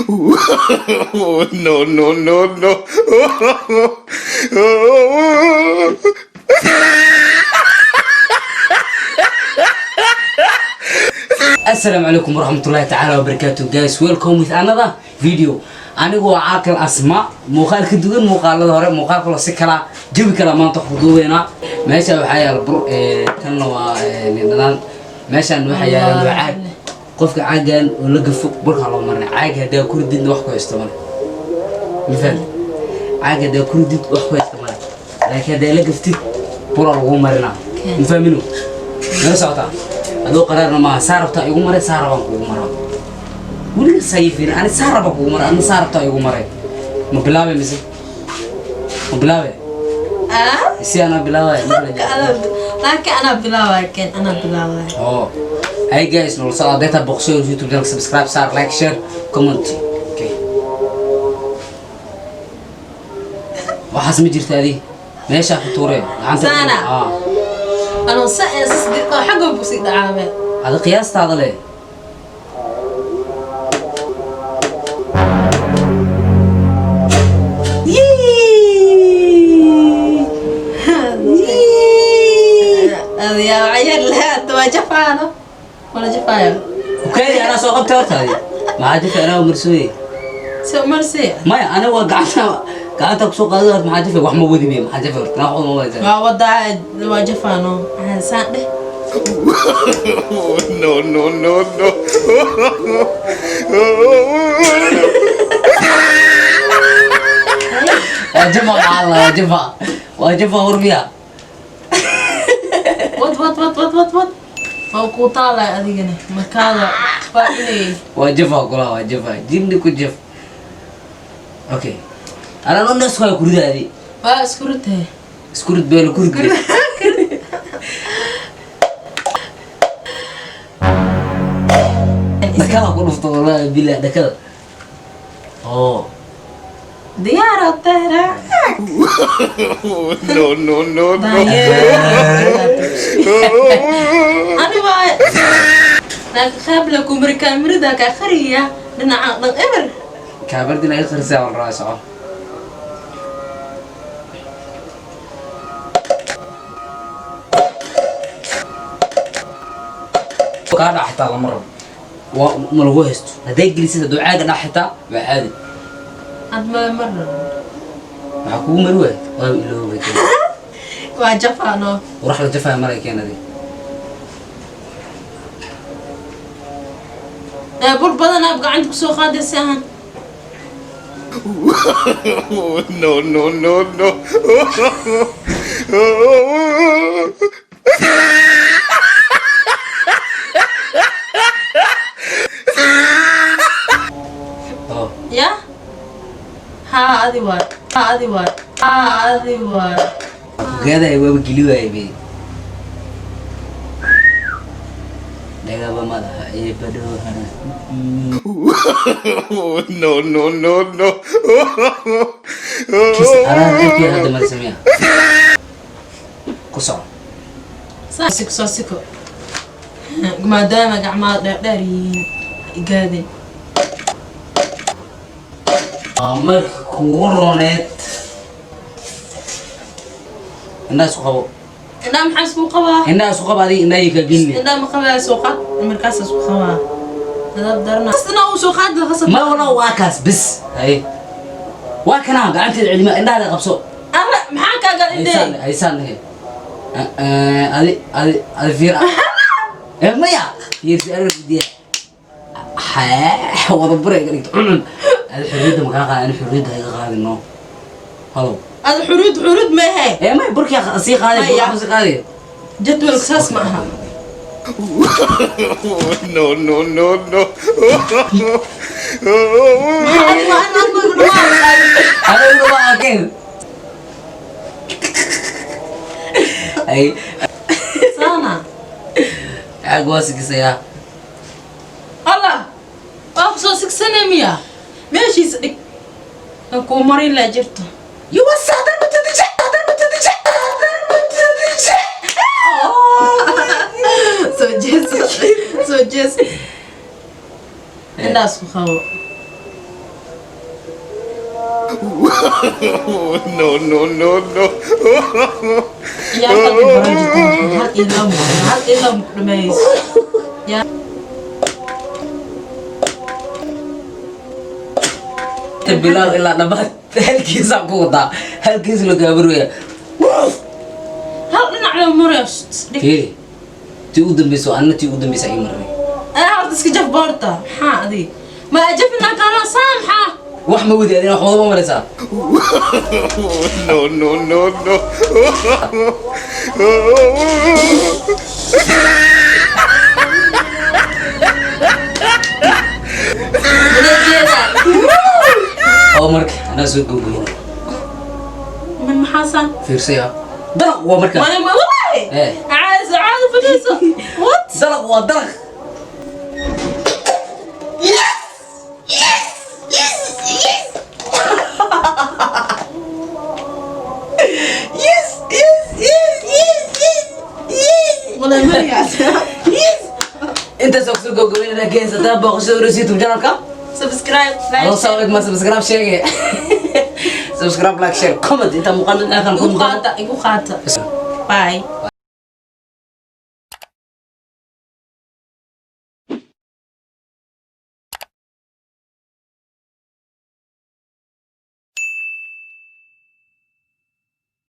No, no, no, no. Asalaamu calaykum waraxmatullaahi tacaala wabarakaatu. Guys, welcome with another video. Anigu waa Caaqil Asma. Muuqaal ka duwan muuqaalada hore, muuqaal kaloo si kala jawi kala maanta ku duubeynaa. Meesha waxaa yaala bur, tanna waa liin dhanaan. Meeshaan waxaa yaala waa caag. Qofka caagan oo la gafo burkaa loo marinay. Caag haddaa ku rididna wax ku haysto male, ma fahamtid? Caag haddaa ku ridid wax ku haysto male, laakiin haddaa la gaftid buraa lagu marinaa. Ma fahmino? Nala socotaa? Adoo qaraarna maaha. Saa rabtaa igu maray, saa rabaan kugu maraa. Weliga saa ii fiirin. Ani saa rabaa kugu maray, adna saa rabtaa igu maray. Ma bilaabe mise ma bilaabe? Si anaa bilaabaya ma kala jecel. Laakiin anaa bilaabaya, ken anaa bilaabaya. Oh. Hey guys, nolol socda data boqso YouTube channel, subscribe saar, like, share, comment. Okay. Waxaas ma jirta adi. Meesha ku tuure. Gacanta. Sana. Ah. Anoo sa oo xagga buu sii dhacaabe. Ada qiyaastaada leh. Adiyaa cayar leh, hadda waa jafaano wala jafaaya. Okay, ana soo qabtay horta adi. Maxaa jirta anaa marsooye? Si marsi. Maya, ana waa gacanta ku soo qaaday horta. Maxaa jirta? Wax ma wadi miya? Maxaa jirta horta? Wax ma wadi. Waa wadaa, waa jafaano, maxaa saan dheh. No, no, no, no. Waa jafa maxaa la waa jafa. Waa jafa warbiya. Wad wad wad wad wad wad, waa kuu taalay adigana markaada waa inay Waa jafa kula, waa jafa. Jinni ku jaf. Okay. Anaa noo nasku ku ridaadi. Waa isku ritahay. Isku rid beel ku rid. Dhakada ku dhufto, wallahi billah dhakada. Oh. Diyaar tahra. No, no, no, no. Ani waa laakiin qaabla kumri kaamirada kaa qariya dhinaca dhan eber. Kaabardin ay qarisaa wal raa soco. Kaa dhac xitaa lama rabo. Waa ma lagu haysto. Hadday gelisid, hadduu caaga dhac xitaa waa caadi. Ad ma mar. Maxaa kugu mari waay? Waa iloobay. Waa jafaano. Warax la jafaya maray keenadi. Ee bur badan aad gacanta kusoo qaaday si ahaan. No, no, no, no. Oh. Ya haa, adi waay, haa adi waay, haa adi waay. Gaadaya waaba geli waayay be. Dhagaba madaxa ee badhoohana. No, no, no, no. Kis anaa dadkii hadda mara sameeya. Ku soco. Siko soo siko, maadaama gacmaha dheer dheer yihiin igaadin. Waa marka kugu roneed. Indhaha isku qabo. Indhaha maxaa isku qabaa? Indhaha isku qabo adiga, indhaha kaa gelin. Indhaha ma qabaa, soo qaad markaas isku qabaa nadab darna asna uu soo qaad khasab. Ma wala, waa kaas bis. Haye. Waa kanaa gacanteeda celima, indhaha qabso. Alla, maxaa kaaga indhe? Haysaan haysaan he. Adi adi adi fiir. Eh maya. Fiir si arag diya. Xaa wada buray ka dhigto cuncun. Adi xorriyadda ma kaa qaadin, ani xorriyadda iga qaadin no. Halo. Ada xuruud xuruud ma ahe. Eh maya, burkii sii qaaday, Maya. burkii sii qaaday. Jadwalka saas ma aha. No, no, no, no. Maxaa adi waa in aad magu dhawaaqay? Adiga waa arkeen. Ay, saana. Caag waa sigisayaa. Allah, waa kusoo sigsanay miya? Meeshiisa dhig kan kuu marin laa jirto. You was Soo jees, soo jees, indhaas ku qabo. No, no, no, no. Ciyaarta bay baran jirtaa. Hal iyo labo, hal iyo labo ku dhameeyso. Yaa. Bilaal ilaa dhammaad halkiisaa ku wadaa, halkiis la gaabarooya. Hal dhinac loo marayo, dhig. Fiiri, tii u dambeyso, anna tii u dambeysa ii marnay. Ee, horta iska jaf boorta. Maxaa adiga ma jafina kaala saa? Maxaa? Wax ma wadi adina, wax wadama maraysaa. No, no, no, no. Wadajeeda. Oo marka anaa soo gogoyna. Ma maxaa saan? Fiirsaya, dalaq waa marka. Ma wallahi. Eh. Caadi caadi fadhiiso. What? Dalaq waa dalaq. Yes, yes, yes, yes, Yes, yes, yes, yes, yes, yes. Wallahi marigaas. Yes, intaas oo kusoo gogoynana geensataa booqashada wareysa YouTube channelka. Subscribe, like. Adoo saa ma subscribe sheege, subscribe, like, share, comment. Inta muuqaal mid aan ku Igu qaata, igu qaata. Bye.